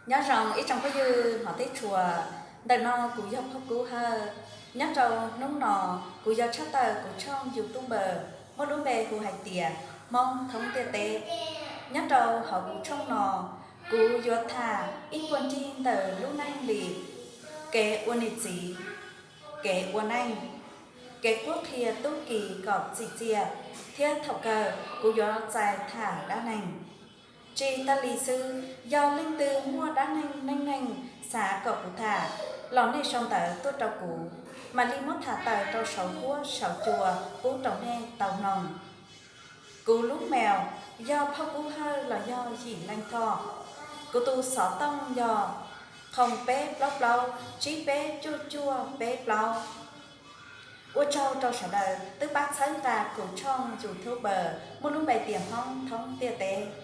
Nyob zoo ib tsoom phooj ywg hmov teb tshua, ntawm no kuv yog Phauj Kub Hawj. Nyob rau hnub no, kuv yuav tshaj tawm kuv tshooj YouTube muaj lub npe hu hais tias Hmoob Thoob Ntiaj Teb. Nyob rau hauv kuv tshooj no, kuv yuav tham ib puag nrig ntawm lub neej li kev ua niam txiv, kev ua neej, kev qhuab qhia tub ki kom txim txiaj, thiab thaum kawg kuv yuav txais tham dab neeg. Tsis tas li xwb, yog leej twg muaj dab neeg neej neeg xav kom kuv tham, los nej sau ntawv tuaj rau kuv, mam li muab tham tawm rau saum huab saum cua pub rau nej tau mloog. Kuv lub mail yog Phauj Kub Hawj los yog Yim Leej Thoj. Kuv tus xov tooj yog qhoo peb plaub plaub tsib peb cuaj cuaj peb plaub. Ua tsaug rau sawv daws twb pab txhawb nqa kuv tshooj YouTube muaj lub npe tias Hmoob Thoob Ntiaj Teb.